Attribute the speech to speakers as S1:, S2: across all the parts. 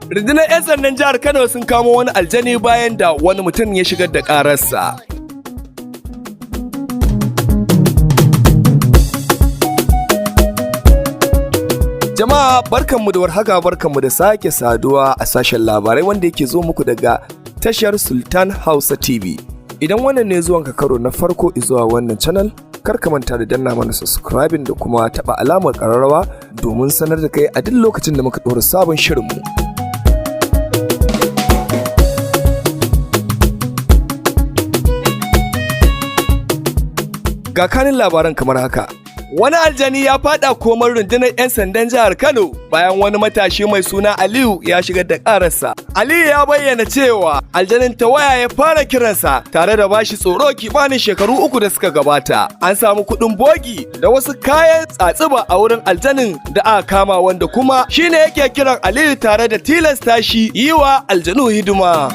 S1: Rundunar 'yan sandan jihar Kano sun kamo wani aljani bayan da wani mutum ya shigar da ƙararsa. Jama'a, barkanmu da warhaka, barkanmu da sake saduwa a sashen labarai wanda yake zo muku daga tashar Sultan Hausa TV. Idan wannan ne zuwanka karo na farko zuwa wannan channel, kar ka manta da danna mana subscribing da kuma taɓa alamar ƙararrawa domin sanar da kai a duk lokacin da muka ɗora sabon shirinmu. Ga kanin labaran kamar haka. Wani aljani ya fada komar rundunar 'yan sandan jihar Kano bayan wani matashi mai suna Aliyu ya shigar da ƙararsa. Aliyu ya bayyana cewa aljanin ta waya ya fara kiransa tare da bashi tsoro kimanin shekaru 3 da suka gabata. An samu kuɗin bogi da wasu kayan tsatsuba a wurin aljanin da aka kama, wanda kuma shine yake kiran Aliyu tare da tilasta shi yi wa aljanu hidima.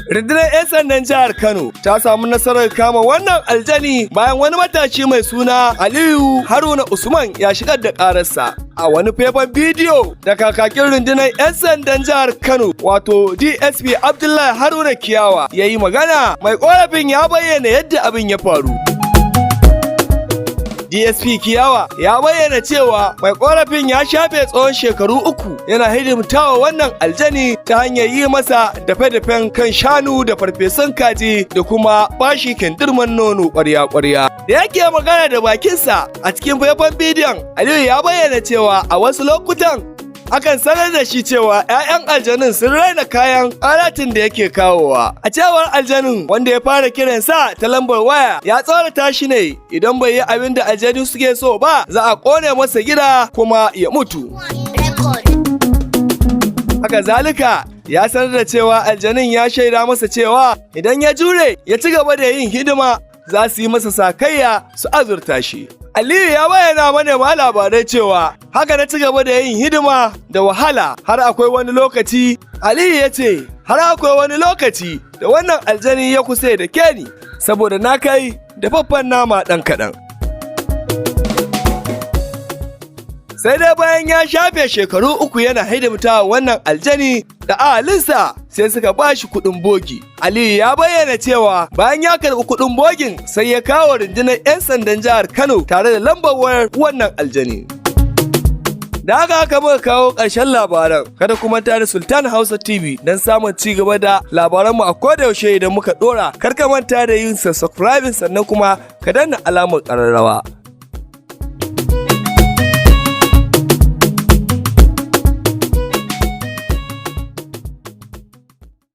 S1: Rundunar 'yan sandan jihar Kano ta samu nasarar kama wannan aljani bayan wani matashi mai suna Aliyu Haruna Usman ya shigar da ƙararsa. A wani faifan bidiyo da kakakin rundunar 'yan sandan jihar Kano, wato DSP Abdullahi Haruna Kiyawa, ya yi magana, mai ƙorafin ya bayyana yadda abin ya faru. DSP Kiyawa ya bayyana cewa mai korafin ya shafe tsawon shekaru 3 yana hidimtawa wannan aljani ta hanyar yi masa dafe-dafen kan shanu da farfesun kaji da kuma bashi kindirman nono ƙwarya-ƙwarya. Da yake magana da bakinsa a cikin faifan bidiyon, Aliyu ya bayyana cewa a wasu lokutan akan sanar da shi cewa 'ya'yan aljanun sun raina kayan alatin da yake kawowa. A cewar aljanun, wanda ya fara kiransa ta lambar waya, ya tsorata shi ne idan bai yi abin da aljanu suke so ba, za a kone masa gida kuma ya mutu. Haka zalika ya sanar da cewa aljanun ya shaida masa cewa idan ya jure ya ci gaba da yin hidima, za su yi masa sakayya su azurta shi. Aliyu ya bayyana manema labarai cewa haka na ci gaba da yin hidima da wahala har akwai wani lokaci, Aliyu ya ce, har akwai wani lokaci da wannan aljani ya kusa da keni saboda na kai dafaffen nama ɗan kaɗan. Sai dai bayan ya shafe shekaru 3 yana hidimta wannan aljani da ahalinsa, sai suka ba shi kuɗin bogi. Aliyu ya bayyana cewa bayan ya karɓi kuɗin bogin, sai ya kawo rundunar 'yan sandan jihar Kano tare da lambar wayar wannan aljani. Da haka haka muka kawo ƙarshen labaran. Kada ku manta da Sultan Hausa TV don samun ci gaba da labaranmu a koda yaushe idan muka ɗora. Kar ka manta da yin subscribing, sannan kuma ka danna alamar ƙararrawa.